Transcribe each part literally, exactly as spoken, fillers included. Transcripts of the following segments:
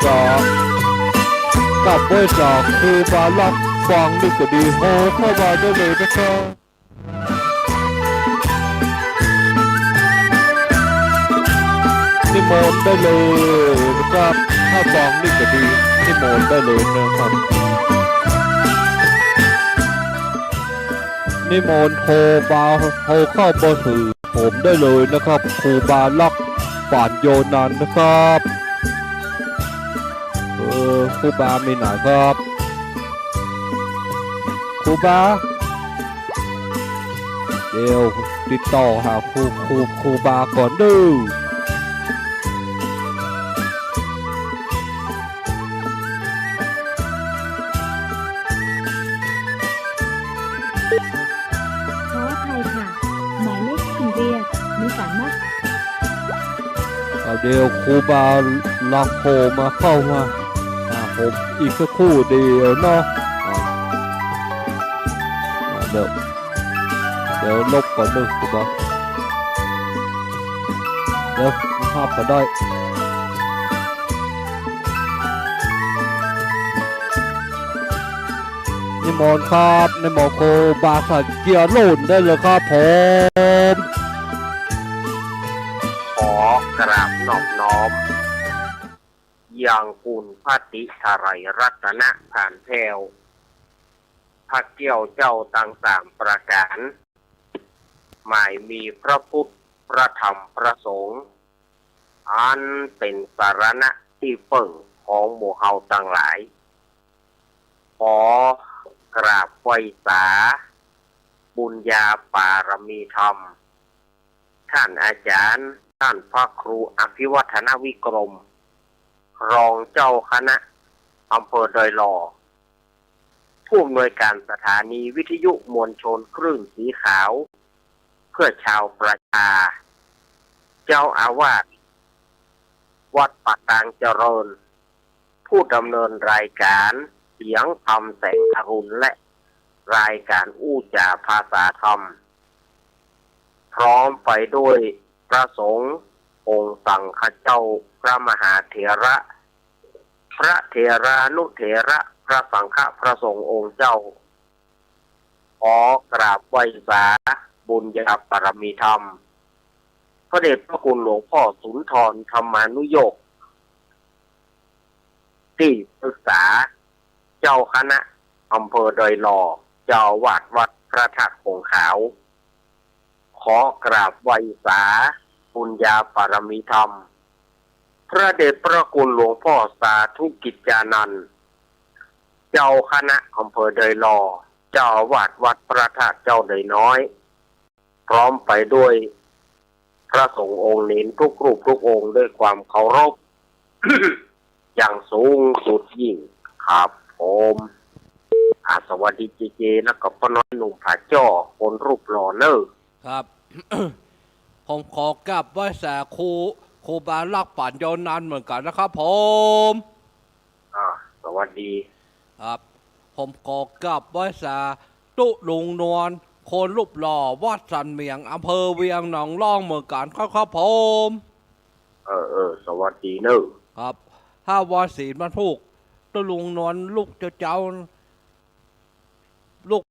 สา กับไหว้สาครูบาลักษณ์ ฟังนี่ก็ดี โทรเข้ามาได้เลยนะครับ นิมนต์ได้เลยนะครับ ถ้าฟังนี่ก็ดี นิมนต์ได้เลยนะครับ นิมนต์โทรมา โทรเข้าเบอร์ถือผมได้เลยนะครับ ครูบาลักษณ์ ปานโยนันนะครับ เออ ครูบามีไหนครับ ครูบา เดี๋ยวติดต่อหาครู ครู ครูบาก่อนเด้อ ขออภัยค่ะ หมายเลขที่คุณเรียกไม่สามารถ เอาเดี๋ยวครูบาลักษณ์โทรมาเข้ามาหาผมอีกสักครู่เดียวเนาะ อ่า อ่า เดี๋ยว เดี๋ยวลบก่อนเด้อครูบา เดี๋ยวมาหาก็ได้ นิมนต์ครับ นิมนต์ครูบาสันเกียรติโลนได้เลยครับผม ขอกราบนอบน้อม ยังคุณพระติไทยรัตนผานแผ้ว พระแก้วเจ้าตังสามประก๋าน หมายมีพระพุทธ พระธรรม พระสงฆ์ อันเป๋นสรณะตี้เปิ้งของหมู่เฮาตังหลาย ขอกราบไหว้สา บุญญาปารมีธรรม ท่านอาจ๋ารย์ ท่านพระครูอภิวัฒนวิกรม รองเจ้าคณะอำเภอดอยหล่อ ผู้อำนวยการสถานีวิทยุมวลชนคลื่นสีขาว เพื่อชาวประชา เจ้าอาวาสวัดป่าตางเจริญ ผู้ดำเนินรายการเสียงธรรมแสงอรุณ และรายการอู้จ๋าภาษาธรรม พร้อมไปด้วยพระสงฆ์องค์สังฆเจ้า พระมหาเถระ พระเถรานุเถระ พระสังฆะ พระสงฆ์องค์เจ้า ขอกราบไหว้สาบุญญาปารมีธรรม พระเดชพระคุณหลวงพ่อสุนทรธรรมานุโยค ตี้ปรึกษาเจ้าคณะอำเภอดอยหล่อ เจ้าอาวาสวัดพระธาตุผงขาว ขอกราบไหว้สาบุญญาปารมีธรรม พระเดชพระคุณหลวงพ่อสาธุกิจจานันท์ เจ้าคณะอำเภอดอยหล่อ เจ้าอาวาสวัดพระธาตุเจ้าดอยน้อย พร้อมไปด้วยพระสงฆ์องค์เณรทุกรูปทุกองค์ด้วยความเคารพ อย่างสูงสุดยิ่งครับผม อ่า สวัสดีเจเจ แล้วก็ป้าน้อยหนุ่มผาจ้อ คนรูปหล่อเนอะ ครับ ผมขอกราบไหว้สาครู ครูบาลักษณ์ ปานยาวนานเหมือนกันนะครับผม อ่า สวัสดี ครับ ผมขอกราบไหว้สาตุ๊ลุงนวล คนรูปหล่อ วัดสันเหมียง อำเภอเวียงหนองล่องเหมือนกันครับ ครับผม เออ เออ สวัสดีเนอะ ครับ ถ้าวันศีลวันพูก ตุ๊ลุงนวลลุกเจ๊าๆ ลุก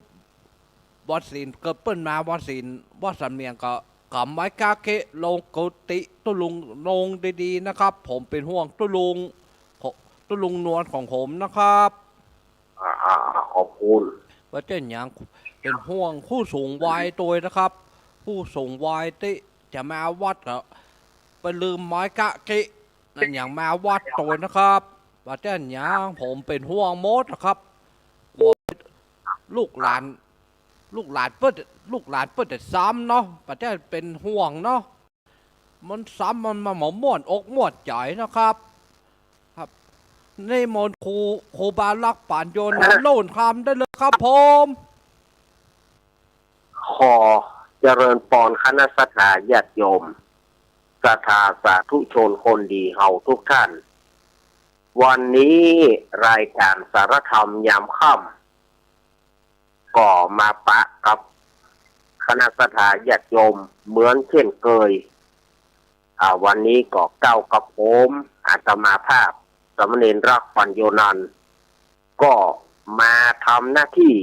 วันศีลเกิดเปิ้นมาวันศีล วัดสันเหมียงก็ก๋ำไม้ก๊าเก๊ะลงกุฏิตุ๊ลุงนวลดีๆ นะครับ ผมเป๋นห่วงตุ๊ลุง ตุ๊ลุงนวลของผมนะครับ อ่า อ่า อ่า ขอบคุณ บ่าเจ้าหยัง เป๋นห่วงผู้สูงวัยตวยนะครับ ผู้สูงวัยตี้จะมาวัดก็ไปลืมไม้ก๊าเก๊ะ นั่นหยังมาวัดตวยนะครับ บ่าเจ้าหยัง ผมเป๋นห่วงหมดนะครับ กั๋วลูกหลาน ลูกหลานเปิ้น ลูกหลานเปิ้นจะซ้ำเนาะ บ่าเจ้าเป๋นห่วงเนาะ มันซ้ำมันมาหมองม่วนอกม่วนใจ๋นะครับ ครับ นิมนต์ครู ครูบาลักษณ์ ปานยาวนานโลนคำได้เลยครับผม ขอเจริญปอนคณะศรัทธาญาติโยม ศรัทธาสาธุชนคนดีเฮาทุกท่าน วันนี้รายการสารธรรมยามค่ำ ก็มาปะกับคณะศรัทธาญาติโยมเหมือนเช่นเคย อ่า วันนี้ก็ก้าวกับผม อาตมาภาพ สามเณรรักปัญโญนันท์ ก็มาทำหน้าตี้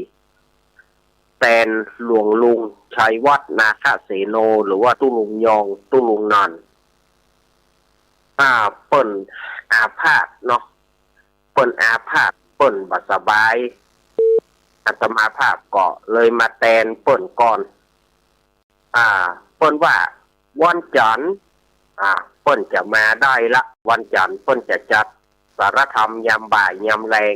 แตนหลวงลุงชัยวัฒน์ นาคเสโน หรือว่าตุ๊ลุงยอง ตุ๊ลุงนันท์ อ่า เปิ้นอาพาธเนาะ เปิ้นอาพาธ เปิ้นบ่สบาย อาตมาภาพก็เลยมาแตนเปิ้นก่อน อ่า เปิ้นว่าวันจันทร์ อ่า เปิ้นจะมาได้ละ วันจันทร์เปิ้นจะจัดสารธรรมยามบ่ายยามแลง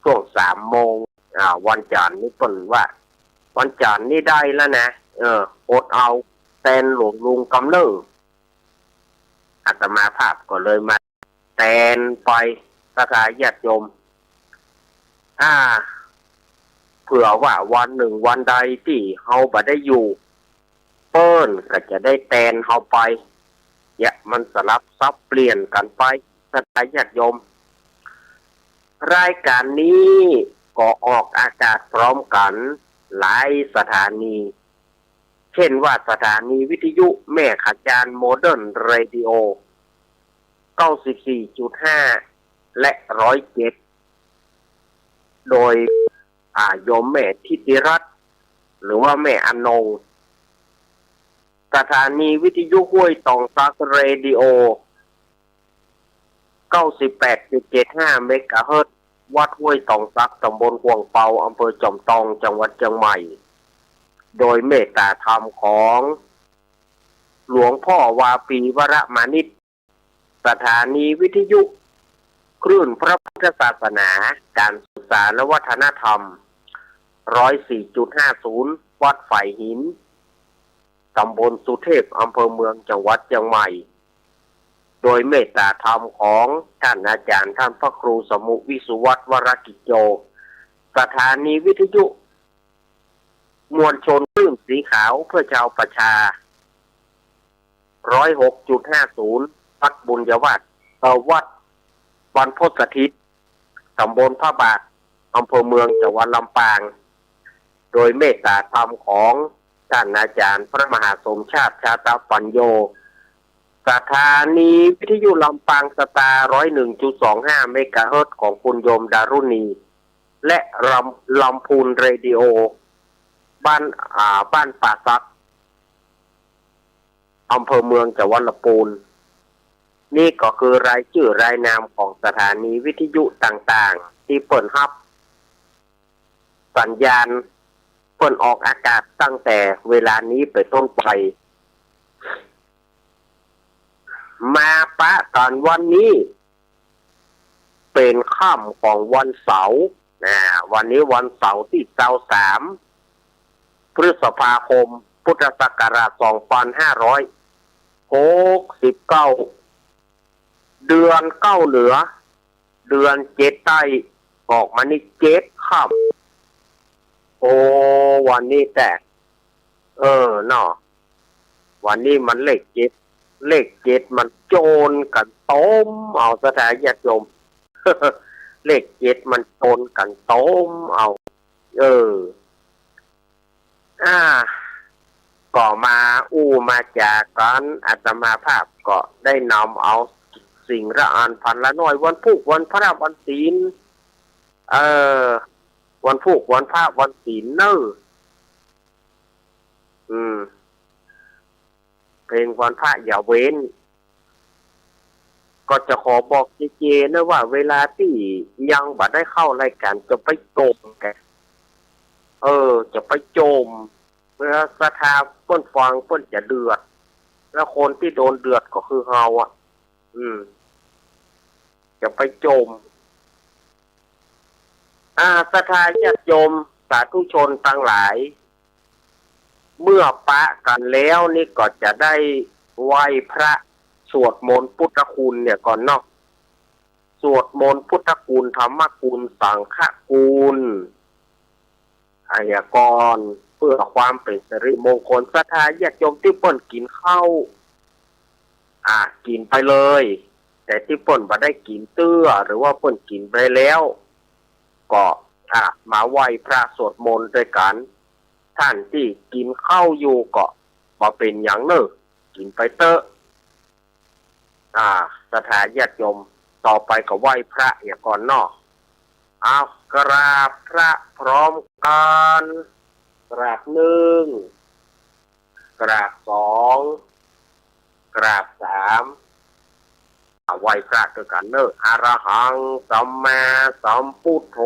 ช่วงสามโมง อ่า วันจันทร์นี่เปิ้นว่า วันจันทร์นี่ได้ละนะ เออ อดเอา แตนหลวงลุงกำเน่อ อาตมาภาพก็เลยมาแตนไป ศรัทธาญาติโยม อ่า เผื่อว่าวันนึ่งวันใดตี้เฮาบ่ได้อยู่ เปิ้นก็จะได้แตนเฮาไป เนี่ย มันสลับสับเปลี่ยนกั๋นไป ศรัทธาญาติโยม รายก๋านนี้ก็ออกอากาศพร้อมกั๋นหลายสถานี เช่นว่าสถานีวิทยุแม่ขะจาน โมเดิร์นเรดิโอ เก้าสิบสี่จุดห้า และ ร้อยเจ็ด โดย อ่า โยมแม่ทิติรัตน์ หรือว่าแม่อนง สถานีวิทยุห้วยตองสัก เรดิโอ เก้าสิบแปดจุดเจ็ดห้า เมกะเฮิรตซ์ วัดห้วยตองสัก ตำบลขวางเปา อำเภอจอมตอง จังหวัดเจียงใหม่ โดยเมตตาธรรมของหลวงพ่อวาปี วรมานิช สถานีวิทยุคลื่นพระพุทธศาสนา ก๋านศึกษาและวัฒนธรรม ร้อยสี่จุดห้าศูนย์ วัดฝายหิน ตำบลสุเทพ อำเภอเมือง จังหวัดเจียงใหม่ โดยเมตตาธรรมของต้านอาจ๋ารย์ต้านพระครูสมุห์ วิสุวัฒน์ วรกิจโจ สถานีวิทยุมวลชนคลื่นสีขาวเพื่อชาวประชา ร้อยหกจุดห้าศูนย์ วัดบุญญวาสน์ เอ่อ วัดบรรพตสถิต ตำบลพระบาท อำเภอเมือง จังหวัดลำปาง โดยเมตตาธรรมของต้านอาจ๋ารย์พระมหาสมชาติ ชาตปัญโญ สถานีวิทยุลำปางสตาร์ ร้อยหนึ่งจุดสองห้า เมกะเฮิรตซ์ ของคุณโยมดารุณี และลำ ลำพูนเรดิโอ บ้าน อ่า บ้านป่าสัก อำเภอเมือง จังหวัดลำพูน นี่ก็คือรายจื้อรายนามของสถานีวิทยุต่างๆ ตี้เปิ้นฮับสัญญาณ เปิ้นออกอากาศตั้งแต่เวลานี้เป๋นต้นไป มาปะกั๋นวันนี้ เป๋นค่ำของวันเสาร์ อ่า วันนี้วันเสาร์ตี้ซาวสาม พฤษภาคม พุทธศักราช สองพันห้าร้อยหกสิบเก้า เดือนเก้าเหนือ เดือนเจ็ดใต้ ออกมานี่เจ็ดค่ำ โอ้ วันนี้แต๊ เออ เนาะ วันนี้มันเลขเจ็ด เลขเจ็ดมันโจรกั๋นตมเอา ศรัทธาญาติโยม เลขเจ็ดมันโจรกั๋นตมเอา เออ อ่า ก็มาอู้มาจ๋ากั๋น อาตมาภาพก็ได้นำเอาสิ่งละอันพันละหน้อย วันพูกวันพระวันศีล เออ วันพูกวันพระวันศีลเน่อ อืม เพลงวันพระอย่าเว้น ก็จะขอบอกเจๆ นะว่าเวลาตี้ยังบ่ได้เข้ารายก๋านจะไปโจมแก เออ จะไปโจม เวลาศรัทธาเปิ้นฟังเปิ้นจะเดือด แล้วคนตี้โดนเดือดก็คือเฮาอะ อืม จะไปโจม อ่า ศรัทธาญาติโยมสาธุชนตังหลาย เมื่อปะกั๋นแล้วนี่ก็จะได้ไหว้พระสวดมนต์พุทธคุณเนี่ยก่อนเนาะ สวดมนต์พุทธคุณ ธรรมคุณ สังฆคุณ อะหยังก่อน เพื่อความเป๋นสิริมงคล ศรัทธาญาติโยมตี้เปิ้นกิ๋นข้าว อ่ะ กิ๋นไปเลย แต่ตี้เปิ้นบ่ได้กิ๋นเตื้อ หรือว่าเปิ้นกิ๋นไปแล้ว ก็ อ่ะ มาไหว้พระสวดมนต์ตวยกั๋น ต้านตี้กิ๋นข้าวอยู่ก็บ่เป๋นหยังเน่อ กิ๋นไปเต๊อะ อ่า ศรัทธาญาติโยม ต่อไปก็ไหว้พระเหียก่อนเนาะ เอา กราบพระพร้อมกั๋น กราบนึ่ง กราบสอง กราบสาม เอา ไหว้พระตวยกั๋นเน่อ อะระหัง สัมมาสัมพุทโธ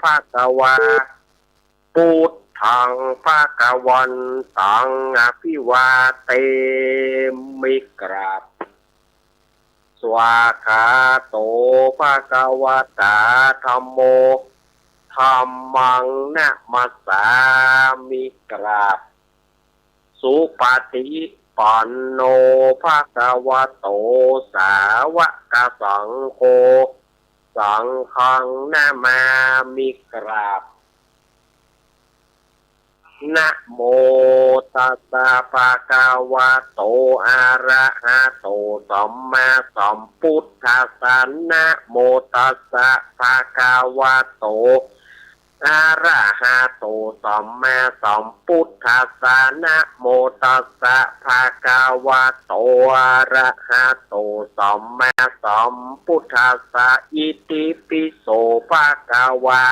ภะคะวา พุทธัง ภะคะวันตัง อะภิวาเทมิ กราบ สวากขาโต ภะคะวะตา ธัมโม ธัมมัง นะมัสสามิ กราบ สุปฏิปันโน ภะคะวะโต สาวะกะสังโฆ สังฆัง นะมามิ กราบ นะโมตัสสะ ภะคะวะโต อะระหะโต สัมมาสัมพุทธัสสะ นะโมตัสสะ ภะคะวะโต อะระหะโต สัมมาสัมพุทธัสสะ นะโมตัสสะ ภะคะวะโต อะระหะโต สัมมาสัมพุทธัสสะ อิติปิโส ภะคะวา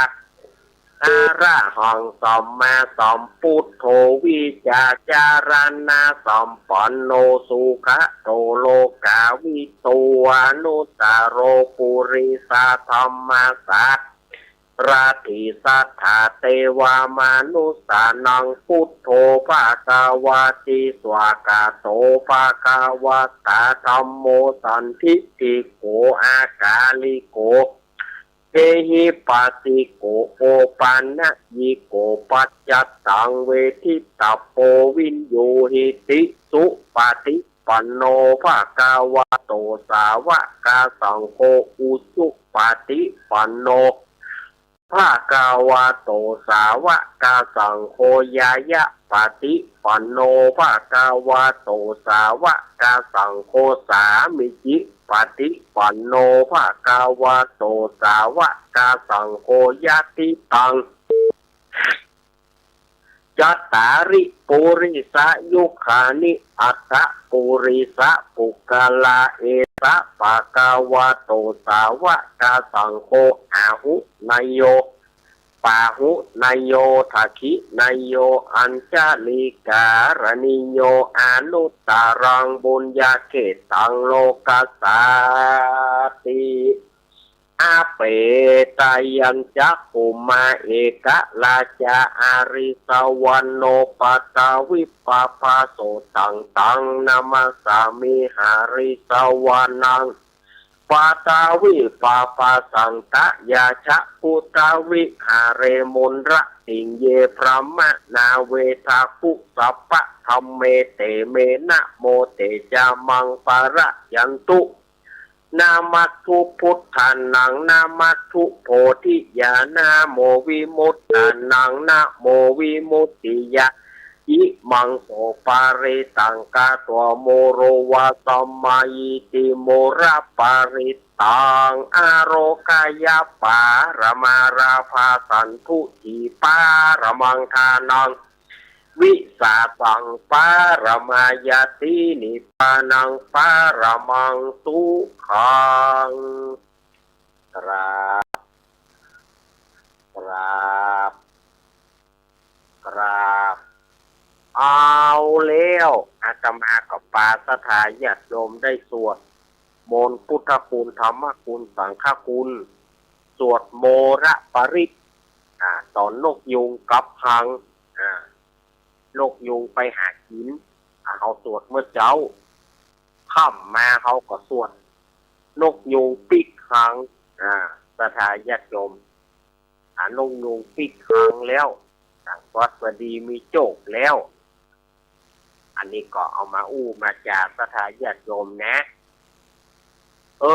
อะระหัง สัมมาสัมพุทโธ วิชชาจารณะสัมปันโน สุขะโต โลกาวิทู อนุตตโร ปุริสะธัมมะสา รถิ สัทธา เตวะ มะนุสสานัง พุทโธ ภะคะวะติ สวากขาโต ภะคะวะตา ธัมโม สันทิฏฐิโก อากาลิโก เอหิปัสสิโก โอปะนะยิโก ปัจจัตตัง เวทิตะโป วิญญูหิติ สุปฏิปันโน ภะคะวะโต สาวะกะสังโฆ อุจุปฏิปันโน ภะคะวะโต สาวะกะสังโฆ ญาญะปฏิปันโน ภะคะวะโต สาวะกะสังโฆ สามีจิปฏิปันโน ภะคะวะโต สาวะกะสังโฆ ญาติตัง จัตตาริ ปุริสะยุคานิ อัตถะปุริสะปุคคละ เอสะ ภะคะวะโต สาวะกะสังโฆ อาหุเนยโย ปาหุเนยโย ทักขิเนยโย อัญชะลีการณีโย อนุตตะรัง ปุญญาเขตตัง โลกัสสาติ อเปตายัญจะ ภูมมา เอกะราชา หะริสสะวะโน ปัตตาวิปปะภาโส ตัง ตัง นะมัสสามิ หะริสสะวะนัง ปัตตาวิปปะภาสันตะยาชะ พุทธวิหาเร มุนระติง เย พรหมะนา เวทาคุ สัพพะธัมเม เต เม นะโม เต จะ มัง ปะระยันตุ นะมัสสุพุทธานัง นะมัสสุโพธิญาณา โม วิมุตตานัง นะโม วิมุตติยา อิมัง โส ปะริตตัง กะตวา โม โร วา สัมมา อิติ โม ระ ปะริตตัง อโรคยะ ปะระมา ราภาสันตุ ถี ปะระมัง ทานัง วิสาสัง ปะระมา ญาติ นิพพานัง ปะระมัง สุขัง กราบ กราบ กราบ เอาแล้ว อาตมาก็ปาศรัทธาญาติโยมได้สวดมนต์พุทธคุณ ธรรมคุณ สังฆคุณ สวดโมระปริตร อ่า ต๋อนนกยูงกลับฮัง อ่า นกยูงไปหากิ๋น อ่า เฮาสวดเมื่อเจ๊า ค่ำมาเฮาก็สวดนกยูงปิ๊กฮัง อ่า ศรัทธาญาติโยม อ่า นกยูงปิ๊กฮังแล้ว สังวัสดีมีโจคแล้ว อันนี้ก็เอามาอู้มาจาศรัทธาญาติโยมนะ เอ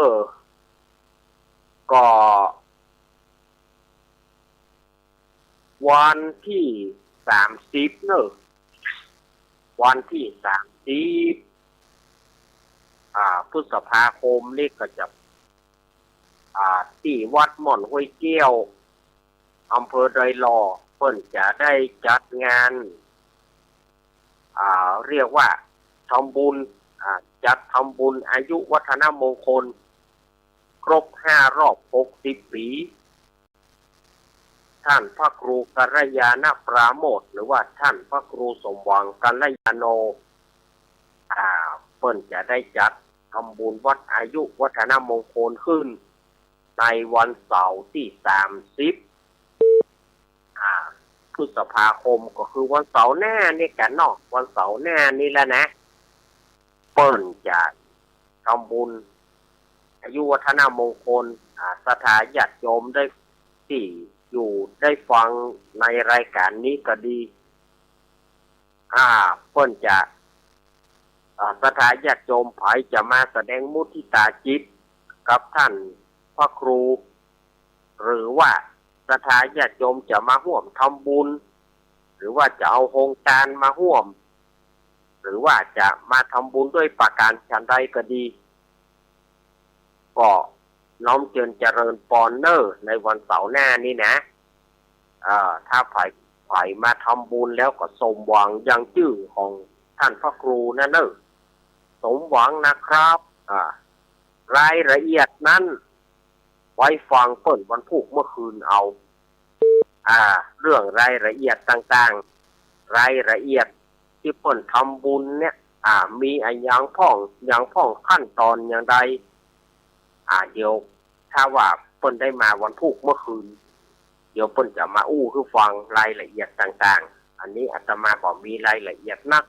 อ ก็ วันตี้สามสิบเนอะ วันตี้สามสิบ อ่า พฤษภาคมนี้ก็จะ อ่า ตี้วัดม่อนห้วยแก้ว อำเภอดอยหล่อ เปิ้นจะได้จัดงาน อ่า เรียกว่าทำบุญ อ่า จัดทำบุญอายุวัฒนมงคล รบห้ารอบหกสิบปี๋ ท่านพระครูกัลยาณปราโมทย์ หรือว่าท่านพระครูสมหวังกัลยาโณ อ่า เปิ้นจะได้จัดทำบุญวัดอายุวัฒนมงคลขึ้น ในวันเสาร์ตี้สามสิบ อ่า พฤษภาคม ก็คือวันเสาร์หน้านี่กั๋นเนาะ วันเสาร์หน้านี่แหละนะ เปิ้นจะทำบุญอายุวัฒนมงคล อ่า ศรัทธาญาติโยมได้ ตี้อยู่ได้ฟังในรายก๋านนี้ก็ดี อ่า เปิ้นจะ อ่า ศรัทธาญาติโยมใผจะมาแสดงมุทิตาจิตกับท่านพระครู หรือว่าศรัทธาญาติโยมจะมาฮ่วมทำบุญ หรือว่าจะเอาโฮงตานมาฮ่วม หรือว่าจะมาทำบุญด้วยประก๋านฉันใดก็ดี ก็น้อมเจิญเจริญปอนเน่อ ในวันเสาร์หน้านี้นะ เอ่อ ถ้าใผ ใผมาทำบุญแล้วก็สมหวังอย่างจื้อของท่านพระครูนั่นเน่อ สมหวังนะครับ อ่า รายละเอียดนั้น ไว้ฟังเปิ้นวันพูกเมื่อคืนเอา อ่า เรื่องรายละเอียดต่างๆ รายละเอียดตี้เปิ้นทำบุญเนี่ย อ่า มีอะหยังพ่อง หยังพ่อง ขั้นต๋อนอย่างใด อ่า เดี๋ยวถ้าว่าเปิ้นได้มาวันพูกเมื่อคืน เดี๋ยวเปิ้นจะมาอู้หื้อฟังรายละเอียดต่างๆ อันนี้อาตมาบ่มีรายละเอียดนัก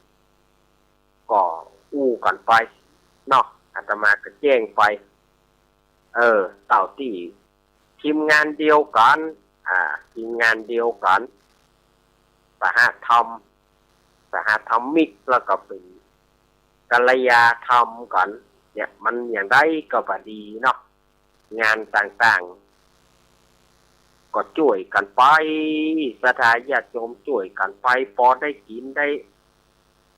ก็อู้กั๋นไปเนาะ อาตมาก็แจ้งไป เออ เต้าตี้ทีมงานเดียวกั๋น อ่า ทีมงานเดียวกั๋น สหธรรม สหธรรมิก แล้วก็เป๋นกัลยาธรรมกั๋น เนี่ย มันอย่างใดก็บ่ดีเนาะ งานต่างๆ ก็จ้วยกั๋นไป ศรัทธาญาติโยมจ้วยกั๋นไป ปอได้กิ๋นได้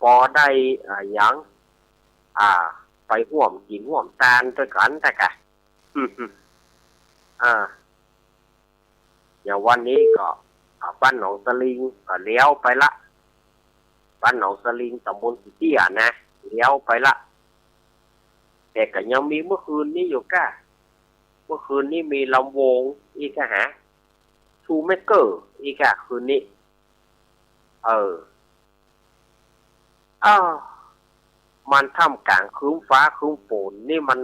ปอได้ อ่า หยัง อ่า ไปฮ่วมกิ๋นฮ่วมตานตวยกั๋นแต๊กะ อ่า อย่างวันนี้ก็ อ่า บ้านหนองสะลิงก็เลี้ยวไปละ บ้านหนองสะลิง ต๋ำบลสีเตี้ยนะ เลี้ยวไปละ แต่ก็ยังมีเมื่อคืนนี้อยู่ก้า เมื่อคืนนี้มีลำวงอีกอะฮะ ชูเมกเกอร์อีกอะคืนนี้ เออ อ้าว มันท่ามก๋างครึ้มฟ้าครึ้มฝนนี่มัน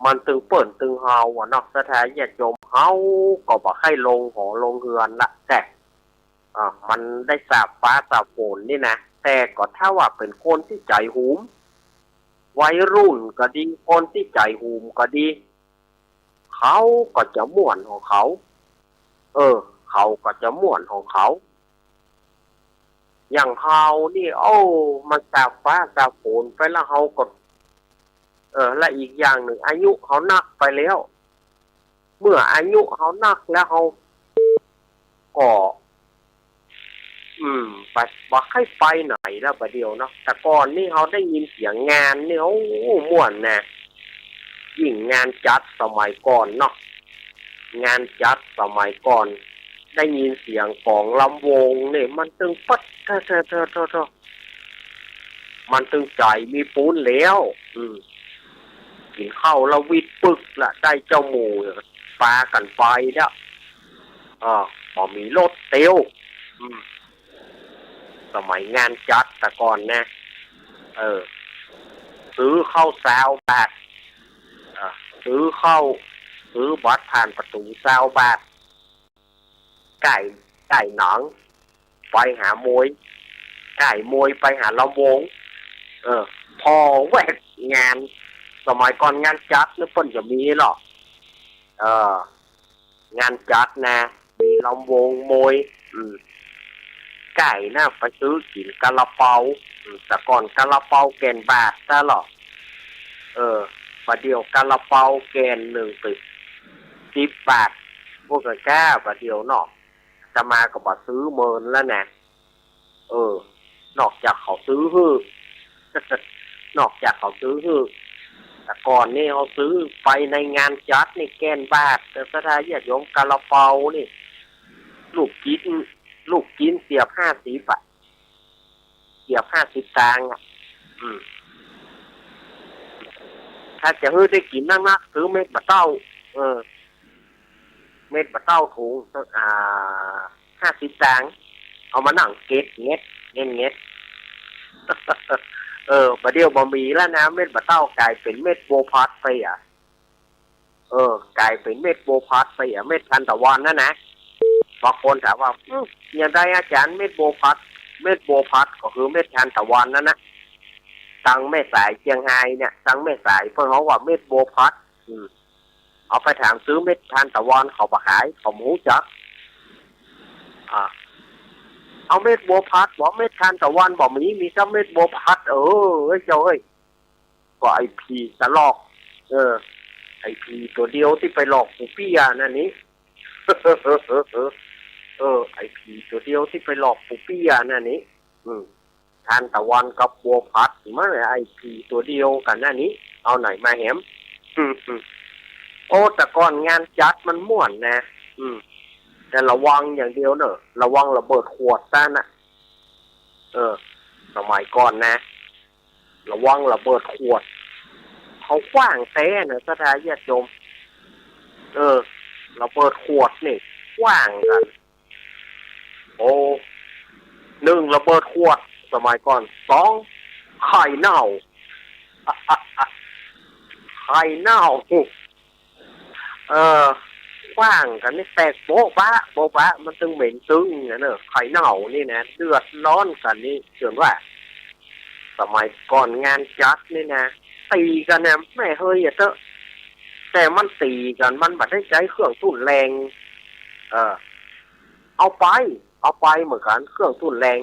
มันตึงเปิ้นตึงเฮาอะเนาะ ศรัทธาญาติโยม เฮาก็บ่ใค่ลงหอลงเฮือนละ แต่ อ่า มันได้สาบฟ้าสาบฝนนี่นะ แต่ก็ถ้าว่าเป๋นคนตี้ใจ๋หุม วัยรุ่นก็ดี คนตี้ใจ๋หุมก็ดี เขาก็จะม่วนของเขา เออ เขาก็จะม่วนของเขา อย่างเฮานี่ โอ้ มันสาบฟ้าสาบฝนไปแล้วเฮาก็ เออ และอีกอย่างนึ่ง อายุเฮานักไปแล้ว เมื่ออายุเฮานักแล้วเฮาก็ อืม บ่ บ่ใค่ไปไหนแล้วบ่าเดี่ยวเนาะ แต่ก่อนนี่เฮาได้ยินเสียงงานนี่ โอ้ ม่วนนะ ยิ่งงานจั๊ดสมัยก่อนเนาะ งานจั๊ดสมัยก่อน ได้ยินเสียงกลองลำวงนี่ มันตึงปัด โถ่ โถ่ โถ่ โถ่ โถ่ มันตึงใจ๋มีปู๊นแล้ว อืม กิ๋นข้าวละวิดปึกละ ได้เจ้าหมู่ ปากั๋นไปแล้ว เออ บ่มีรถเตียว อืม สมัยงานจั๊ดแต่ก่อนนะ เออ ซื้อข้าวซาวบาท เออ ซื้อข้าว ซื้อบัตรผ่านประตู๋ซาวบาท ก้าย ก้ายหนังไปหามวย ก้ายมวยไปหาลำวง เออ ผ่อแวกงาน สมัยก่อนงานจั๊ดนี่เปิ้นจะมีเหรอ เออ งานจั๊ดนะ มีลำวงมวย อืม ก้ายนะไปซื้อกิ๋นกาลาเปา อืม แต่ก่อนกาลาเปาแก่นบาทซะเหรอ เออ บ่าเดี่ยวกาลาเปาแก่นนึ่งเป๋นสิบบาท พวกกั๋นก้า บ่าเดี่ยวเนาะ อาตมาก็บ่ซื้อเมินแล้วนะ เออ นอกจากเขาซื้อหื้อ นอกจากเขาซื้อหื้อ แต่ก่อนนี่เฮาซื้อไปในงานจั๊ดนี่แก่นบาท แต่ศรัทธาญาติโยม กาลาเปานี่ ลูกจิ๊น ลูกจิ๊นเสียบห้าสิบอะ เสียบห้าสิบตางค์อะ อืม ถ้าจะหื้อได้กิ๋นนักๆ ซื้อเม็ดบ่าเต้า เออ เม็ดบ่าเต้าถุง อ่า ห้าสิบตางค์ เอามานั่งเก็ดเง็ด เง็ดเง็ด เออ บ่าเดี่ยวบ่มีแล้วนะ เม็ดบ่าเต้าก๋ายเป๋นเม็ดโบวผัดไปอะ เออ ก๋ายเป๋นเม็ดโบวผัดไปอะ เม็ดทานตะวันนั่นนะ บางคนถามว่า "อืม อย่างใดอาจ๋ารย์ เม็ดโบวผัด" เม็ดโบวผัดก็คือเม็ดทานตะวันนั่นนะ ตังแม่สายเจียงฮายเนี่ย ตังแม่สายเปิ้นฮ้องว่าเม็ดโบวผัด อืม เอาไปถามซื้อเม็ดทานตะวัน เขาบ่ขาย เขาบ่ฮู้จัก อ่า เอาเม็ดโบวผัด บ่ เม็ดทานตะวันบ่มี มีแต่เม็ดโบวผัด เออ เอ้ย เจ้าเอ้ย ก็ไอ้ผีตะลอก เออ ไอ้ผีตั๋วเดียวตี้ไปหลอกปู่เปี้ยนั่นนี่ เออ ไอ้ผีตั๋วเดียวตี้ไปหลอกปู่เปี้ยนั่นนี่ อืม ทานตะวันกับโบวผัด มาเลย ไอ้ผีตั๋วเดียวกั๋นนั่นนี่ เอาไหนมาแหม อืม อืม โอ้ แต่ก่อนงานจั๊ดมันม่วนนะ อืม แต่ระวังอย่างเดียวเน่อ ระวังระเบิดขวดซะนะ เออ สมัยก่อนนะ ระวังระเบิดขวด เขาขว้างแต๊เน่อ ศรัทธาญาติโยม เออ ระเบิดขวดนี่ ขว้างกั๋น โอ้ นึ่ง ระเบิดขวด สมัยก่อน สอง ไข่เน่า ไข่เน่า เออ ขว้างกั๋นนี่ แตกโบ๊ะบะ โบ๊ะบะ มันตึงเหม็นตึงนะเน่อ ไข่เน่านี่นะ เดือดร้อนกั๋นนี่ เถิงว่า สมัยก่อนงานจั๊ดนี่นะ ตี๋กั๋นนะ แม่เฮยอะเต๊อะ แต่มันตี๋กั๋น มันบ่ได้ใจ๊เครื่องทุ่นแรง เออ เอาไป เอาไปเหมือนกั๋น เครื่องทุ่นแรง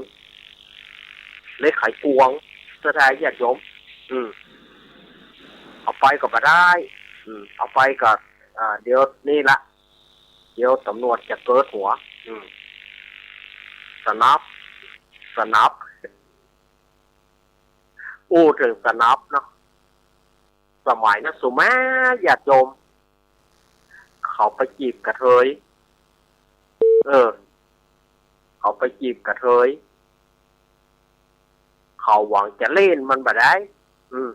เหล็กไขควง ศรัทธาญาติโยม อืม เอาไปก็บ่ได้ อืม เอาไปก็ อ่า เดี๋ยวนี่ละ เดี๋ยวตำรวจจะเกิดหัว อืม สนับ สนับ อู้เถิงสนับเนาะ สมัยนั้นสุมาญาติโยม เขาไปจีบกระเทย เออ เขาไปจีบกระเทย เขาหวังจะเล่นมันบ่ได้ อืม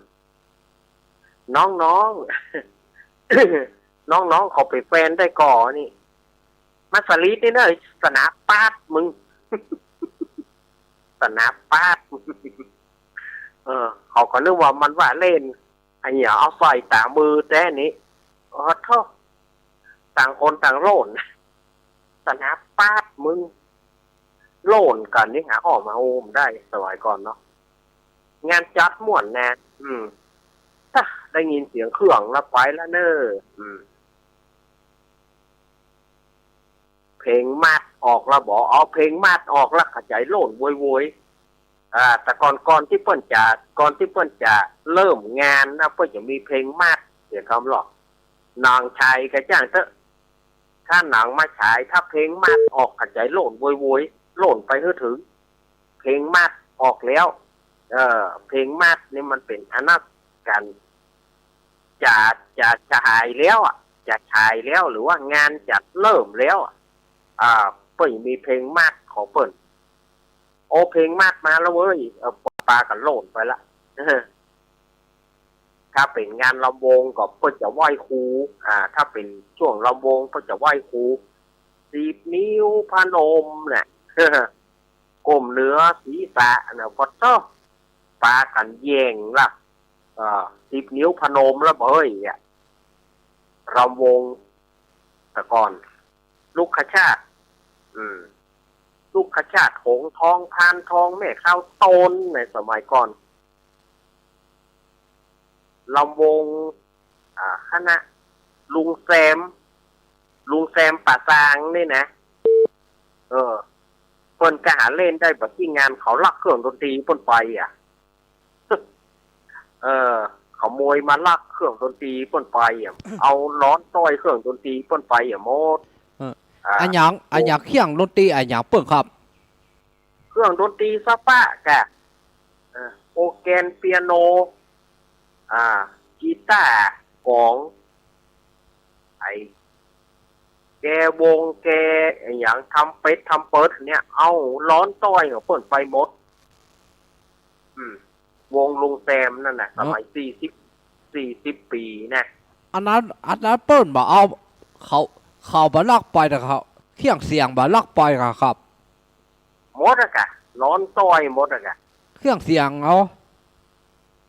น้องๆ น้องๆ เขาเป๋นแฟนได้ก่อนี่ มาสลีดนี่เน่อ สนับปาดมึง สนับปาด เออ เขาก็นึกว่ามันว่าเล่น ไอ้เหีย เอาสร้อยต๋ามือแต๊นี่ โอ้โธ่ ต่างคนต่างโล่น สนับปาดมึง โล่นกั๋นนี่หาข้อมาโฮมได้ สมัยก่อนเนาะ งานจั๊ดม่วนแน่ อืม ถ้าได้ยินเสียงเครื่องแล้วไปแล้วเน่อ อืม เพลงมาสออกแล้วบ่ เอาเพลงมาสออกแล้ว ขะใจ๋โล่นโวยโวย อ่า แต่ก่อน ก่อนตี้เปิ้นจะ ก่อนตี้เปิ้นจะเริ่มงานนะ เปิ้นจะมีเพลงมาสเสียก่ำลอ หนังฉายก็จ้างเต๊อะ ถ้าหนังมาฉาย ถ้าเพลงมาสออก ขะใจ๋โล่นโวยโวย โล่นไปหื้อเถิง เพลงมาสออกแล้ว เออ เพลงมาสนี่มันเป๋นอันนั้นกั๋น จะ จะฉายแล้วอะ จะฉายแล้ว หรือว่างานจะเริ่มแล้วอะ อ่า เปิ้นมีเพลงมาสของเปิ้น โอ้ เพลงมาสมาแล้วเว้ย เออ ปากั๋นโล่นไปละ ถ้าเป๋นงานลำวงก็เปิ้นจะไหว้ครู อ่า ถ้าเป๋นช่วงลำวงเปิ้นจะไหว้ครู สิบนิ้วพนมน่ะ ก้มเหนือศีรษะน่ะ ปะโธ่ ปากั๋นแย่งละ เอ่อ สิบนิ้วพนมแล้วเบ้ยอะ ลำวงแต่ก่อน รุกขชาติ อืม รุกขชาติ หงส์ทอง พานทอง แม่ขาวโตน ในสมัยก่อน ลำวง อ่า คณะลุงแซม ลุงแซมป่าซางนี่นะ เออ เปิ้นก็หาเล่นได้บ่าตี้งาน เขาลักเครื่องดนตรีเปิ้นไปอะ เออ ขโมยมาลักเครื่องดนตรีเปิ้นไปอะ เอาหลอนต้อยเครื่องดนตรีเปิ้นไปอะหมด เออ อ่า อะหยัง อะหยัง เครื่องดนตรีอะหยังเปิ้นครับ เครื่องดนตรีสะปะกะ เออ โอร์แกน เปียโน อ่า กีตาร์ กลอง ไอ้ แกวง แก อะหยัง ทรัมเป็ต ทรัมเปิต เนี่ย เอาหลอนต้อยของเปิ้นไปหมด อืม วงลุงแซมนั่นน่ะ อ๋อ สมัยสี่สิบ สี่สิบปี๋นะ อันนั้น อันนั้นเปิ้นบ่เอา เขา เขาบ่ลักไปนะครับ เครื่องเสียงบ่ลักไปนะครับ หมดอะกะ นอนต้อยหมดอะกะ เครื่องเสียงเอา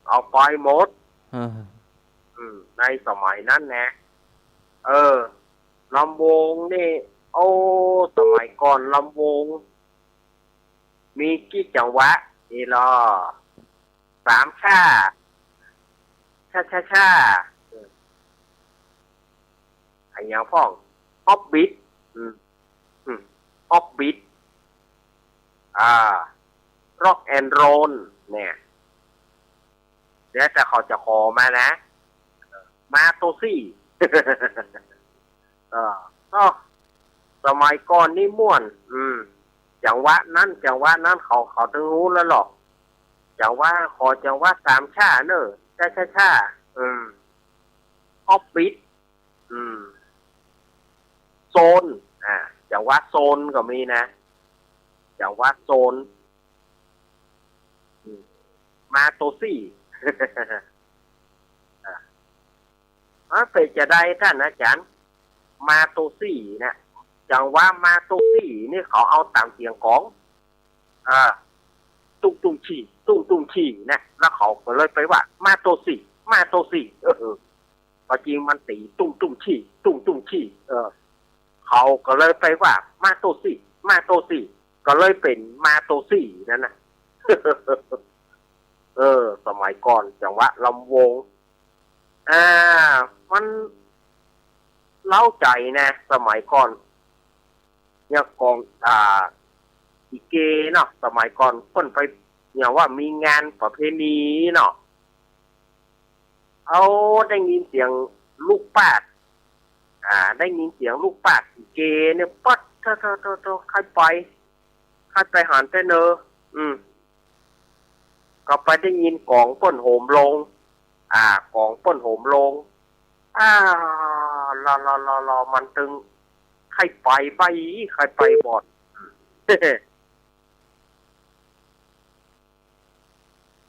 เอาไปหมด เออ อืม ในสมัยนั้นนะ เออ ลำวงนี่ โอ้ สมัยก่อนลำวง มีกี่จังหวะ นี่ลอ สามช่า ช่าช่าช่า อะหยังพ่อง ออฟบิท อืม อืม ออฟบิท อ่า ร็อกแอนด์โรล เนี่ย เดี๋ยวแต่เขาจะขอมานะ มาโตซี่ เออ เนาะ สมัยก่อนนี่ม่วน อืม จังหวะนั้น จังหวะนั้นเขา เขาตึงฮู้แล้วหรอก จังหวะ ขอจังหวะสามช่าเน่อ ช่าช่าช่า อืม ออฟบิท อืม โซน อ่า จังหวะโซนก็มีนะ จังหวะโซน อืม มาโตซี่ อ่ะ อ่ะ เป๋นจาใดต้านอาจ๋ารย์ มาโตซี่เนี่ย จังหวะมาโตซี่นี่เขาเอาต๋ามเสียงกลอง อ่า ตุ้งตุ้งชี้ ตุ้งตุ้งชี้เนี่ย แล้วเขาก็เลยไปว่า มาโตซี่ มาโตซี่ เออ ก็จริงมันตี๋ตุ้งตุ้งชี้ ตุ้งตุ้งชี้ เออ เขาก็เลยไปว่า มาโตซี่ มาโตซี่ ก็เลยเป๋นมาโตซี่นั่นนะ เออ สมัยก่อนจังหวะลำวง อ่า มันเร้าใจ๋นะ สมัยก่อน เนี่ยกอง อ่า ลิเกเนาะ สมัยก่อนเปิ้นไป เนี่ยว่ามีงานประเพณีเนาะ เอา ได้ยินเสียงลูกปาด อ่า ได้ยินเสียงลูกปาดลิเกเนี่ย ปั๊ด โธ่ โธ่ โธ่ โธ่ ใค่ไป ใค่ไปหันแต๊เน่อ อืม ก็ไปได้ยินกลองเปิ้นโหมโลง อ่า กลองเปิ้นโหมโลง อ่า ลอ ลอ ลอ ลอ มันตึง ใค่ไปบ่ ใค่ไปบ่อน